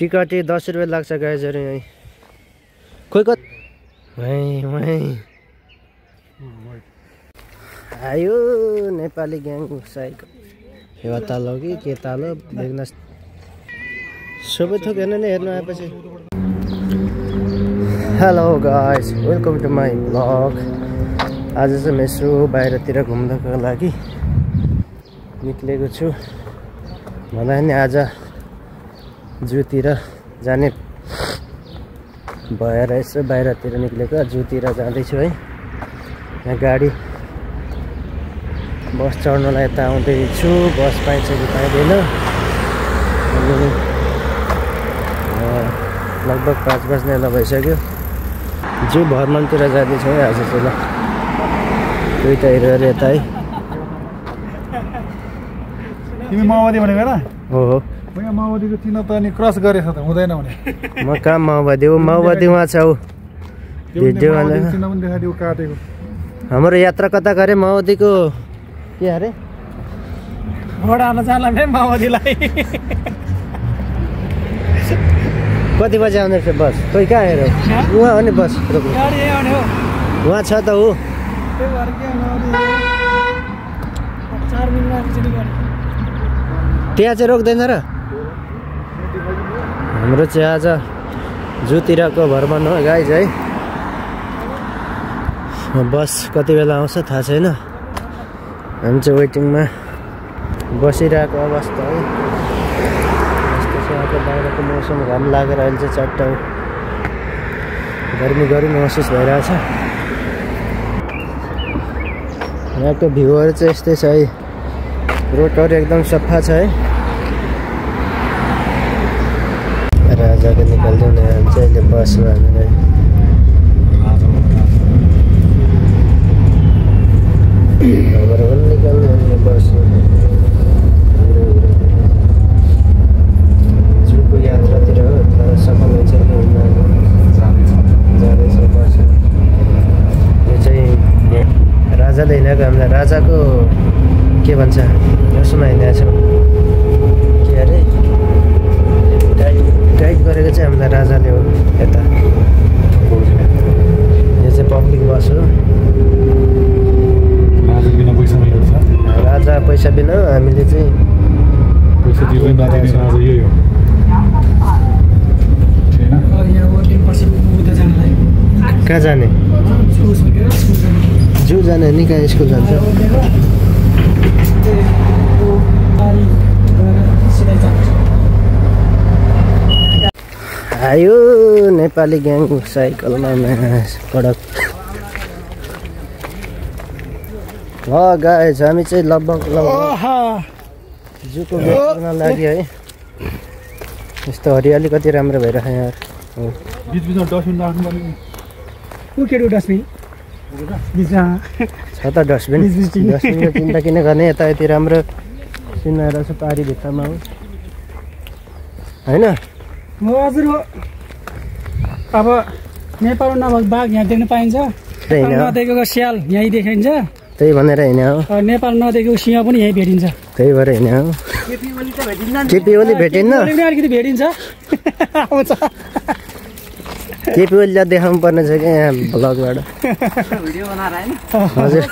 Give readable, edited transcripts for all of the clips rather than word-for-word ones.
Ticket 10 रुपैयाँ लाग्छ गाइजहरु यही खोइ कत आयो नेपाली ग्याङ साइकल हेवा तालो कि के तालो देख्न सबै थोक हेर्न नै हेर्न आएपछि hello guys welcome to my blog आज चाहिँ म यसो बाहिरतिर घुम्नको लागि निक्लेको छु भन्दा नि आज जूतिर जाने भएर यसो बाहिरतिर निक्लेको जूतिर जाँदैछु है यहाँ गाडी बस चढ्नलाई यता आउँदैछु बस पाइन्छ कि पाइँदैन लगभग 5 बज्ने भइसक्यो जू भ्रमणतिर जाँदैछु है आज चाहिँ ल दुईटा हेरेर यता है तिमी माओवादी भनेको हैन हो यहाँ माओवादीको चिन्ह त अनि क्रस गरेछ त हुँदैन भने म कहाँ माओवादी हो माओवादी उहाँ छ भिडियो चिन्ह पनि देखाइदियो काटेको हाम्रो यात्रा कता गरे माओवादीको के अरे भोट हाल्न जाला नि माओवादीलाई कति बजे आउँदैछ बस कोही कहाँ हेर उहाँ हो नि बस उहाँ छ त हो त्यहाँ चाहिँ रोक्दैन र हाम्रो चाहिँ आज जूतिरको भ्रमण हो गाइज है बस कति बेला आउँछ थाहा छैन हामी चाहिँ वेटिङमा बसिरहेको अवस्था है यस्तो छ यहाँको बाहिरको मौसम घाम लागेर अहिले चाहिँ चट्टाउ गर्मी गर्मी महसुस भइरहेछ यहाँको भ्यूहरू चाहिँ यस्तै छ है रोडहरू एकदम सफा छ है राजाको निकाल्दै नै हाल्छ अहिले बसमा हामीलाई हाम्रो पनि निकाल्नु भने बस जूको यात्रातिर हो तर सफल हुन्छ कि हुन्न जाँदैछ बस यो चाहिँ राजाले हिँडेको हामीलाई राजाको के भन्छ यसमा हिँडेको छौँ के अरे गाइड गरेको चाहिँ हामीलाई राजाले हो यता यो चाहिँ पब्लिक बस हो राजा पैसा बिना हामीले चाहिँ पैसा दिँदैन राजा यही हो कहाँ जाने जू जाने नि कहाँ स्कुल जान्छ आयो नेपाली ग्याङ साइकलमा कडक ल गाइज हामी चाहिँ लगभग जूको भेट गर्न लाग्यो है यस्तो हरियाली कति राम्रो भइरहेको यहाँ बिचबिचमा डस्टबिन राख्नु पर्ने छ त डस्टबिन डस्टबिनको चिन्ता किन गर्ने यता यति राम्रो चिनाएर छ पारी भित्तामा हो होइन हजुर अब नेपालमा नभएको बाघ यहाँ देख्न पाइन्छ नदेखेको स्याल यहीँ देखाइन्छ त्यही भनेर हिँड्या हो नेपाल नदेखेको सिंह पनि यहीँ भेटिन्छ त्यही भएर हिँड्या हो केपी ओली भेटिन्न अलिकति भेटिन्छ केपी ओलीलाई देखाउनु पर्ने छ क्या यहाँ भ्लगबाट हजुर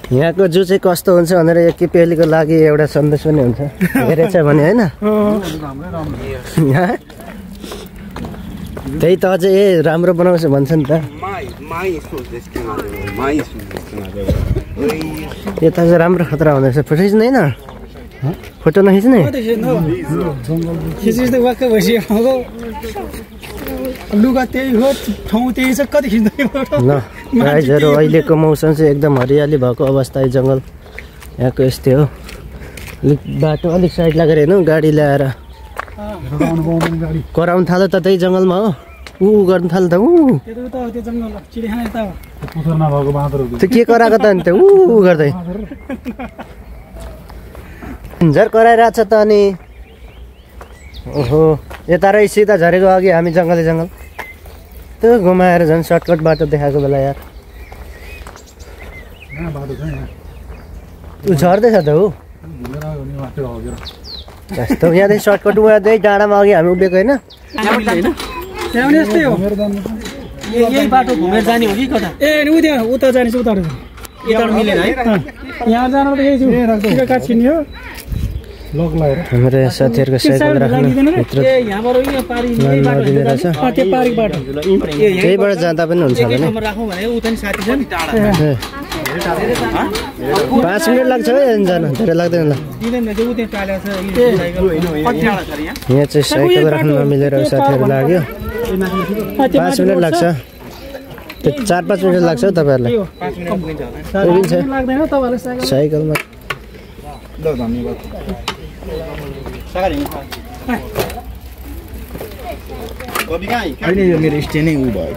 यहाँको जू चाहिँ कस्तो हुन्छ भनेर यो केपी ओलीको लागि एउटा सन्देश पनि हुन्छ हेरेछ भने होइन त्यही त अझै ए राम्रो बनाउँछ भन्छ नि त यता चाहिँ राम्रो खतरा हुँदैछ फोटो खिच्दैन फोटो नखिच्ने लुगा त्यही हो ठाउँ त्यही छ कति खिच्दैन ल गाइजहरू अहिलेको मौसम चाहिँ एकदम हरियाली भएको अवस्था है जङ्गल यहाँको यस्तै हो अलिक बाटो अलिक साइड लागेर हेर्नु गाडी ल्याएर कराउनु थाल्यो त त्यही जङ्गलमा हो ऊ गर्नु थाल्यो त त्यो के कराएको त अनि त ऊ गर्दै झर कराइरहेको छ त अनि ओहो यता र सिधा झरेको अघि हामी जङ्गलै जङ्गल त्यो घुमाएर झन् सर्टकट बाटो देखाएको बेला यार ऊ झर्दैछ त ऊ यस्तो यहाँदेखि सर्टकट उहाँदेखि डाँडामा अघि हामी उभिएको होइन त्यहाँ पनि यस्तै हो यही बाटो घुमेर जाने हो कि कता ए उता जाने चाहिँ उता यताबाट मिलेन है यहाँ जानु त यही छु काट छिन्यो हाम्रो साथीहरूको साइकल राख्नु भित्र यहाँबाट यो पारी नदिँदैछ त्यो पारिक बाटो त्यहीबाट जाँदा पनि हुन्छ भने राखौँ भने उता नि साथी छ नि 5 मिनट लाग्छ है जानु धेरै लाग्दैन ल यहाँ चाहिँ साइकल राख्नु नमिलेर साथीहरू लाग्यो 5 मिनट लाग्छ 4-5 मिनट लाग्छ हौ तपाईँहरूलाई लाग्दैन तपाईँलाई साइकलमा मेरो स्ट्यान्डै उ भयो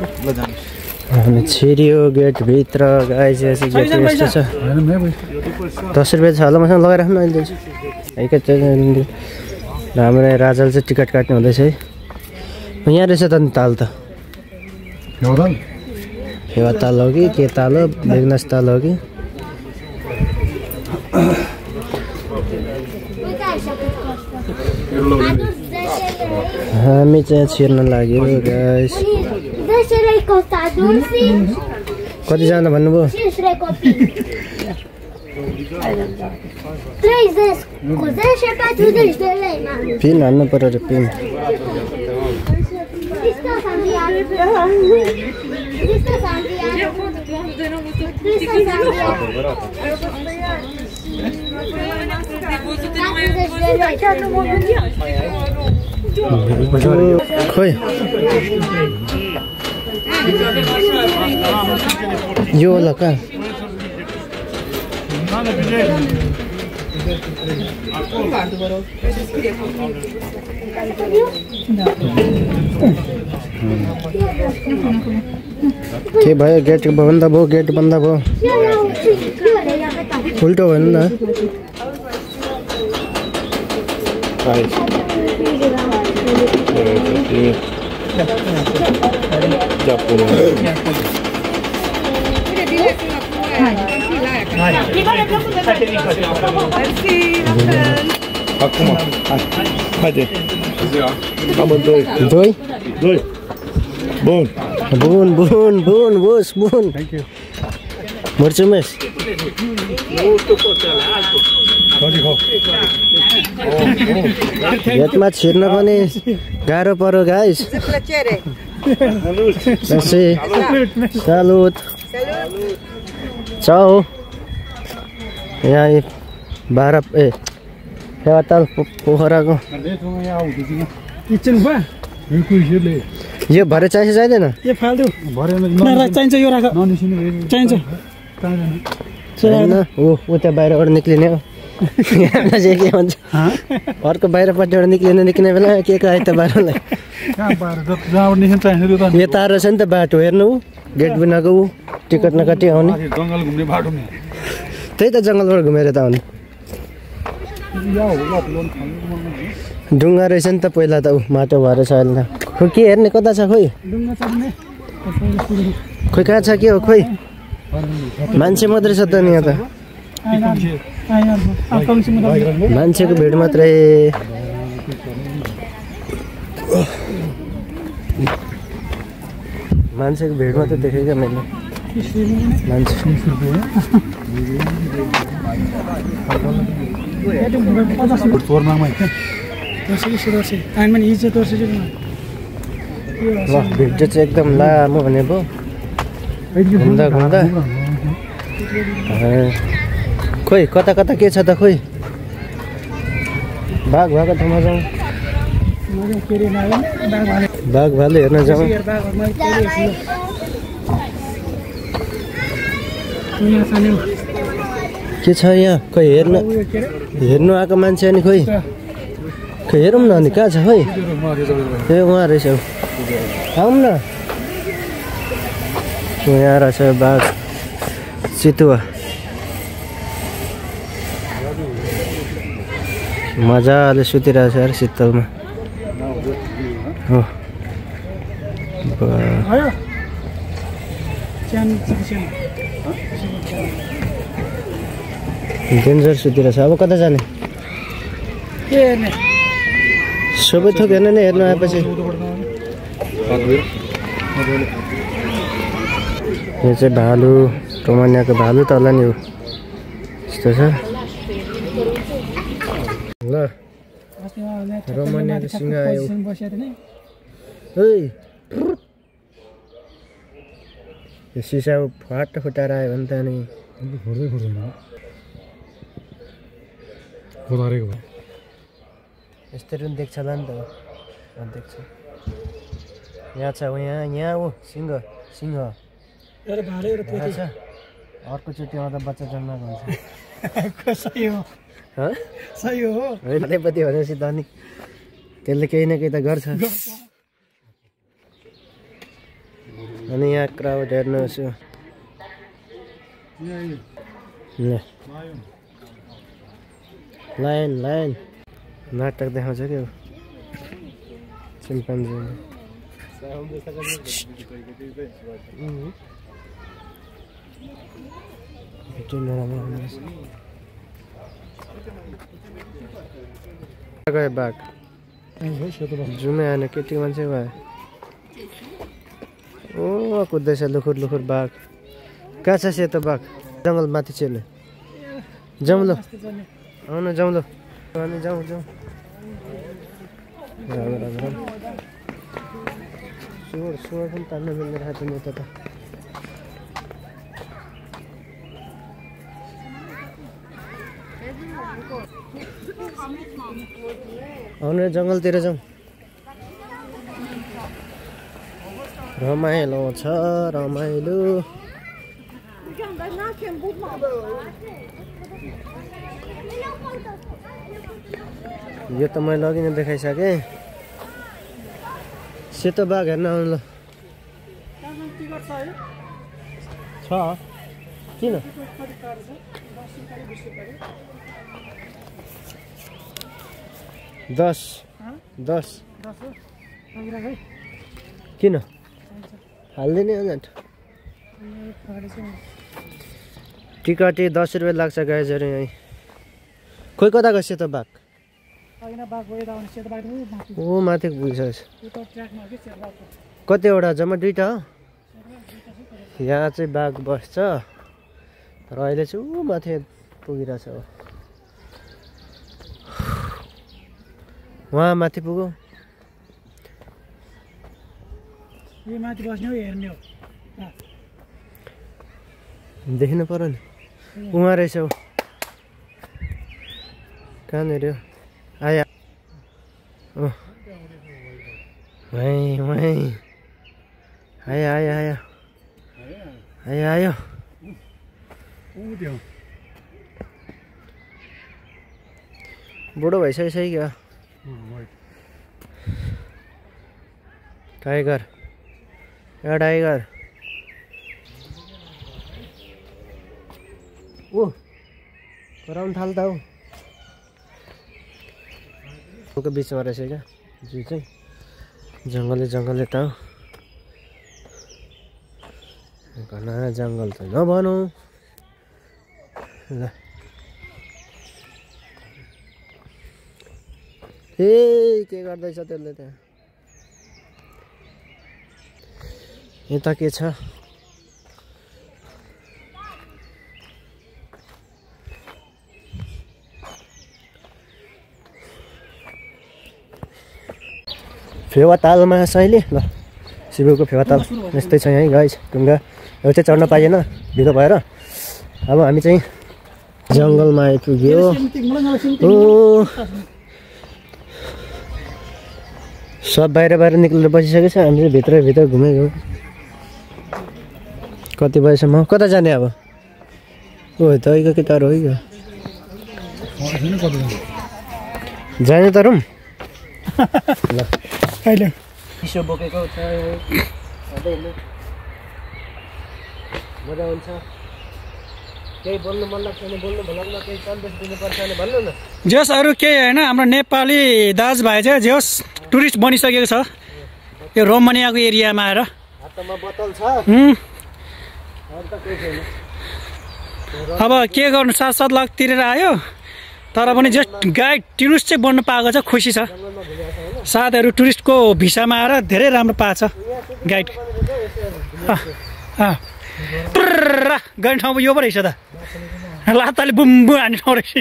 हामी छिरियो गेटभित्र गाइस गेट यस्तो छ 10 रुपियाँ छ होला मसँग लगाइराख्नु अहिले दिन्छु एकैचोटि हाम्रो राजाले चाहिँ टिकट काट्नु हुँदैछ है यहाँ रहेछ त नि ताल त फेवा ताल हो कि के ताल हो बेगनास ताल हो कि हामी चाहिँ छिर्न लाग्यो गाइस कतिजना भन्नुभयो पिन हान्नु पर्यो रे पिन खोइ यो होला कहाँ के भयो गेट बन्द भयो गेट बन्द भयो उल्टो भयो नि Dois? Bom. Bom, bom. Thank you. Muito mais. यसमा छिर्न पनि गाह्रो पर्यो गाइस सलुट चाउ यहाँ बाह्र फेवाताल पोखराको यो भरे चाहिन्छ चाहिँदैन यो फाल्दु चाहिन्छ यो राख चाहिन्छ उता बाहिरबाट निक्लिने हो के भन्छ अर्को बाहिरपट्टिबाट निक्लिने बेला के आयो त बाहिरलाई यता रहेछ नि त बाटो हेर्नु गेट बिनाको टिकट नकाटी आउने त्यही त जङ्गलबाट घुमेर त आउने ढुङ्गा रहेछ नि त पहिला त माटो भएर छ अहिले त खोइ के हेर्ने कता छ खोइ खोइ कहाँ छ के हो खोइ मान्छे मात्रै छ त नि यहाँ त मान्छेको भिड मात्रै मान्छेको भिड मात्रै देखेँ क्या मैले मान्छे भिडियो चाहिँ एकदम लामो भने पो घुम्दा घुम्दा खोइ कता कता के छ त खोइ बाघ भएको ठाउँमा जाउँ बाघ भालु हेर्न जाउँ के छ यहाँ खोइ हेर्नु आएको मान्छे अनि खोइ हेरौँ न अनि कहाँ छ खोइ ए उहाँ रहेछ आउँ न यहाँ रहेछ बाघ चितुवा मजाले सुतिरहेछ यार शीतलमा हो डेन्जर सुतिरहेछ अब कता जाने सबै थोक हेर्न नै हेर्नु आएपछि यो चाहिँ भालु रोमानियाको भालु तल नि हो यस्तो छ ल रोमानियाको सिंह आयो यो सिसा फाट फुटाएर आयो भने त अनि यस्तरी पनि देख्छ होला नि त देख्छ यहाँ छ यहाँ हो सिंह अर्कोचोटि आउँदा बच्चा जन्माएको हुन्छ सही हो होइन त्यहीपट्टि भनेपछि त अनि त्यसले केही न केही त गर्छ अनि यहाँ क्राउड हेर्नुहोस् लायन नाटक देखाउँछ क्या चिम्पान्जी गयो बाघ जुमै आएन केटी मान्छे भयो ओ कुद्दैछ लुखुर बाघ कहाँ छ सेतो बाघ जङ्गल माथि चेले जाउँ ल आउनु जाउँ ल अनि जाउँ राम स्वर पनि तान्न मिल्ने रहेछ नि त आउनु जङ्गलतिर जाउँ रमाइलो छ रमाइलो यो त मैले अघि नै देखाइसकेँ सेतो बाघ हेर्न आउनु ल छ किन दस किन हालिदिने अन्त टिकट 10 रुपियाँ लाग्छ गाइजहरू यहीँ खोइ कता गयो सेतो बाघ ओ माथि पुगिसकेछ कतिवटा जम्मा 2टा हो यहाँ चाहिँ बाघ बस्छ र अहिले चाहिँ ऊ माथि पुगिरहेछ हो वहाँ माथि पुग्यो देख्नु पर्यो नि उहाँ रहेछ हौ कहाँनिर आया आयो बुढो भइसक्यो क्या टाइगर ओ कराउन थाल्दा हो को बिचमा रहेछ क्या जु चाहिँ जङ्गलै त घना जङ्गल त नभनौँ ल ए के गर्दैछ त्यसले त्यहाँ यता के छ फेवातालमा सहिले ल शिवको फेवाताल यस्तै छ यहीँ गाइस ढुङ्गा यो चाहिँ चढ्न पाइएन ढिलो भएर अब हामी चाहिँ जङ्गलमा आइपुग्यो ओ सब बाहिर निक्लेर बसिसकेछ हामी चाहिँ भित्र घुमेको कति बजीसम्म कता जाने अब ओ तैको के टाढो हो जाने त रुम ल अहिले चिसो बोकेको छ मजा हुन्छ केही बोल्नु मन लाग्छ भने बोल्नु भ्लगमा केही सन्देश दिनुपर्छ भने भन्नु न जस अरू केही होइन हाम्रो नेपाली दाजुभाइ चाहिँ जस टुरिस्ट बनिसकेको छ यो रोमानियाको एरियामा आएर हातमा बोतल छ अब के गर्नु 7-7 लाख तिरेर आयो तर पनि जस्ट गाइड टुरिस्ट चाहिँ बन्नु पाएको छ खुसी छ साथीहरू टुरिस्टको भिसामा आएर धेरै राम्रो पाछ गाइड गर्ने ठाउँ यो पो रहेछ त लात्ताले बुम्बु हान्ने ठाउँ रहेछ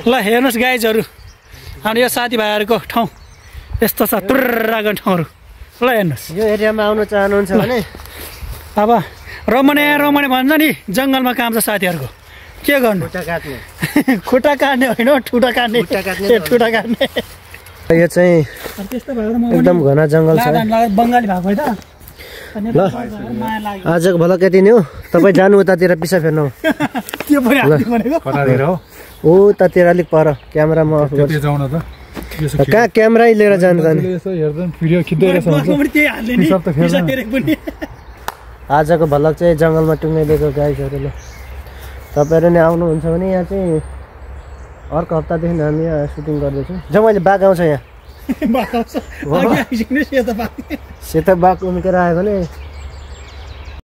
ल हेर्नुहोस् गाइजहरू हाम्रो यो साथीभाइहरूको ठाउँ यस्तो छ टुर्रा गर्ने ठाउँहरू ल हेर्नुहोस् यो एरियामा आउनु चाहनुहुन्छ भने अब रमणे रमणे भन्छ नि जङ्गलमा काम छ साथीहरूको के गर्नु खुट्टा काट्ने होइन ठुटा काट्ने ठुटा काट्ने यो चाहिँ एकदम घना जङ्गल छ बङ्गाली भएको है त ल आजको भ्लग यति नै हो तपाईँ जानु उतातिर पिसा फेर्नु त्यो पनि हाल्नु भनेको कतातिर हो ओ उतातिर अलिक पर क्यामेरा म अफ गर्छु जाउँ न त कहाँ क्यामेरै लिएर जानु त यसो हेर्दा भिडियो खिच्दै रहेछ त्यही हाल्ने नि पिसा फेरेको पनि आजको भ्लग चाहिँ जङ्गलमा टुङ्गाइदिएको गाइजहरू ल तपाईँहरू नै आउनुहुन्छ भने यहाँ चाहिँ अर्को हप्तादेखि हामी यहाँ सुटिङ गर्दैछौँ जब मैले बाघ आउँछ यहाँ सेतो बाघ उम्केर आयो भने